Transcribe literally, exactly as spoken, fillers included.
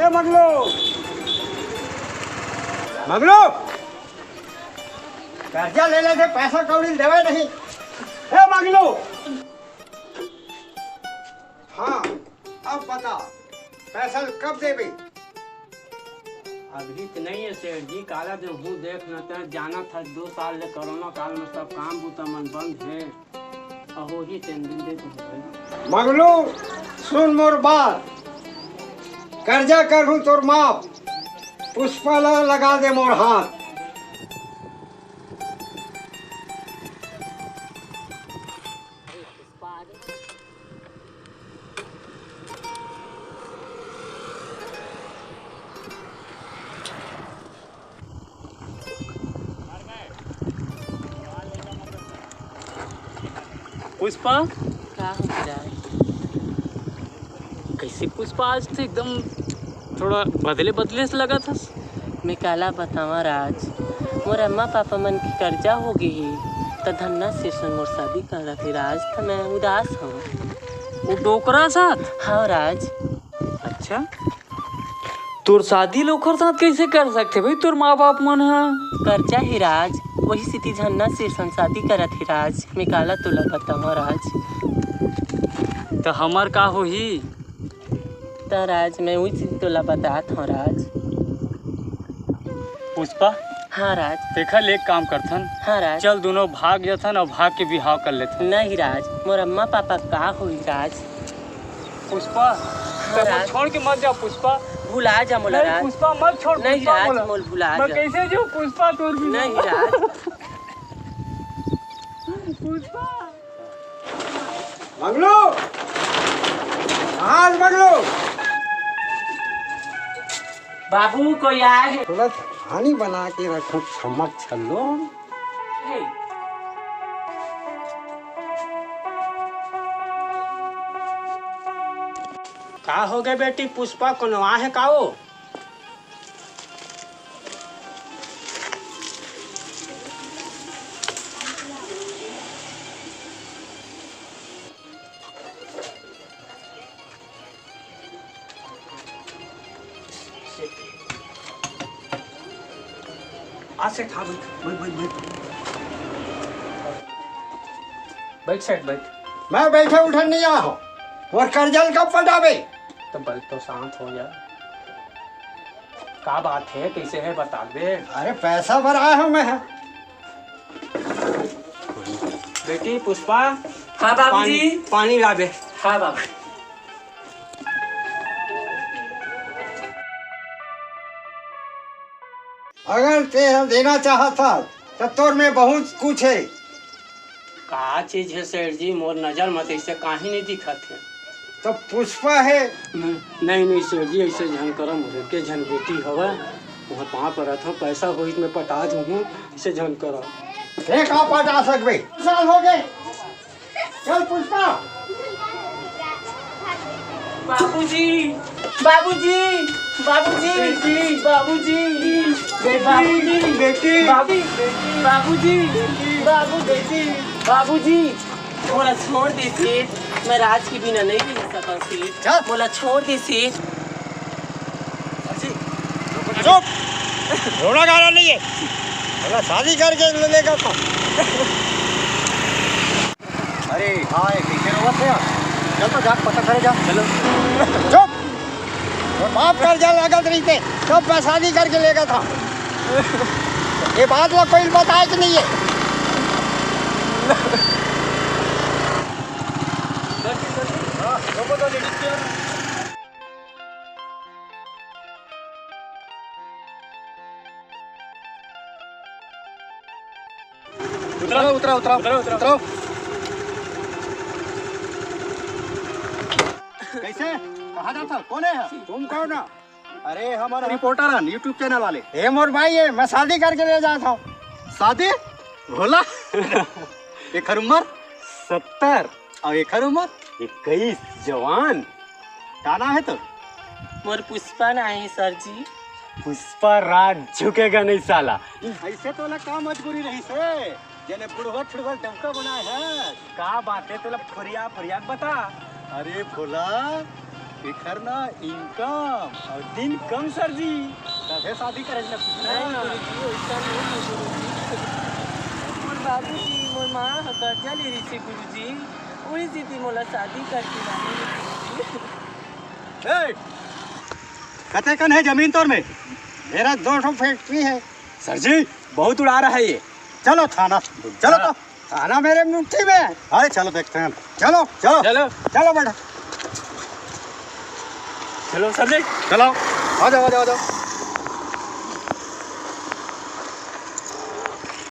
मंगलू, मंगलू, कर्जा ले लेथे, पैसा कौड़ी देवे नहीं। ए मंगलू, हाँ, अब बता, पैसा कब देबे? अभी तो नहीं है सेठ जी, काला देहूँ, देख न, तैं जानत हस, दो साल ले कोरोना काल में सब काम बूता मन बंद हे। अहो ही तेन दिन दे तो भाई। मंगलू, सुन मोर बात, कर्जा करहूँ तोर माफ, पुष्पा ला लगा दे मोर हाथ। पुष्पा, का हो गया? कैसे पुष्पा, आज तो एकदम थोड़ा बदले बदले से लगत हस। मैं काला बतावं राज, मोर अम्मा पापा मन के कर्जा हो गे हे, त धन्ना सेठ संग मोर शादी करत हे राज, त मैं उदास हूँ। वो डोकरा साथ? हाँ राज। अच्छा, तोर शादी ल ओखर साथ कैसे कर सकथे भाई तोर माँ बाप मन ह? कर्जा हे राज, वही सेती धन्ना सेठ संग शादी करत हे राज, मैं काला तोला बतावं राज। त हमर का होही? त राज, मैं उही चीज तोला बतात हूँ राज। पुष्पा, हाँ राज। देखा ले, एक काम करथन। हाँ राज। चल, दोनों भाग जाथन और भाग के बिहाव कर लेथन। नहीं राज, मोर अम्मा पापा का होही राज। पुष्पा, हाँ तब राज। छोड़ के मत जा पुष्पा। भुला जा मोला नहीं, राज। पुष्पा मत छोड़, नहीं पुष्पा राज, मोला। मोल भुला मैं जा। कैसे जाऊँ पुष्पा तोर बिना? नहीं राज। पुष्पा। मंगलू, आज मंगलू। बाबू, कोई आए हे। थोड़ा पानी बना के रखो, चम्मच छल्लो। हे। का हो गए बेटी पुष्पा, कोनो आहे का वो? आ सेठ, हाँ, बैठ, बैठ, बैठ, बैठ। बैठ सेठ, बैठ। मैं बैठे उठे नहीं आया हूँ। मोर कर्जा ल कब पटाबे? तो बैठ, तो शांत हो जा। का बात है, कैसे है, बता दे। अरे, पैसा भर आया हूँ मैं। बेटी पुष्पा, हाँ बाबूजी। पानी, पानी लाबे। हाँ बाबू। अगर तें देना चाहत हस, त तोर में बहुत कुछ हे। का चीज हे सेठ जी, मोर नजर म त अइसे काहीं नहीं दिखत हे। त पुष्पा हे। नहीं, नहीं, नहीं सेठ जी, अइसे झन करा, मोर के झन बेटी हवय, ओहर पाँव परत हंव, पैसा होही त मैं पटा दूहूँ, अइसे झन करा। तें का पटा सकबे? साल हो गए। चल पुष्पा। बाबूजी, बाबूजी, बाबूजी, बेटी, बाबूजी, बेटी, बाबूजी, बेटी, बाबू, बाबूजी, बेटी, बाबू, बेटी, बाबूजी, मोला छोड़ दे सेठ, मैं राज के बिना नहीं रह सकत सेठ। चल। मोला छोड़ दे सेठ। चुप, रोना गाना नहीं है, मोला शादी करके ले लेगा तो। अरे हाँ, ये कैसे रोवत हे यार? चल तो जाके पता करे जा। चलो। चुप! मोर बाप कर्जा लागत रहिते, तब मैं शादी करके लेगत हंव। ये बात ला कोई बताए कि नहीं है? हाँ, रोको तो लेडीज के। उतरा, उतरा, उतरा, उतरा, उतरा। उतरा। कैसे? कहाँ जात हस? कौन हे? तुम कौन हो? अरे, हमर रिपोर्टर हन, YouTube चैनल वाले। ए मोर भाई हे, मैं शादी करके ले जात हंव। शादी? भोला? एखर उमर? सत्तर। अउ एखर उमर? इक्कीस, जवान। का नाम हे तोर? मोर पुष्पा नाम हे सर जी। पुष्पा राज झुकेगा नहीं साला। अइसे तोला का मजबूरी रहिस हे, जेने बुढ़वा ठुढ़वा डंका बनाए हे? का बात हे, तोला फरिया फरिया के बता। अरे भोला, एखर ना इनकम अउ दिन कम, सर जी। तभे शादी करे ल पूछना। नहीं गुरुजी, वैसा नहीं है गुरुजी। मोर बाबूजी, मोर माँ ह कर्जा ले रहिसे गुरुजी, उही सेती मोला शादी करके नहीं गुरुजी। ए, कतेकन हे जमीन तोर में? मेरा दो ठो फैक्ट्री है। सर जी, बहुत उड़ा रहा है ये। चलो थाना, चलो तो। थाना मेरे मुट्ठी में है। अरे चलो देखते हैं। चलो, चलो। चलो। चलो बेटा। चलो सर जी। चलो, आ जाओ, आ जाओ, आ जाओ।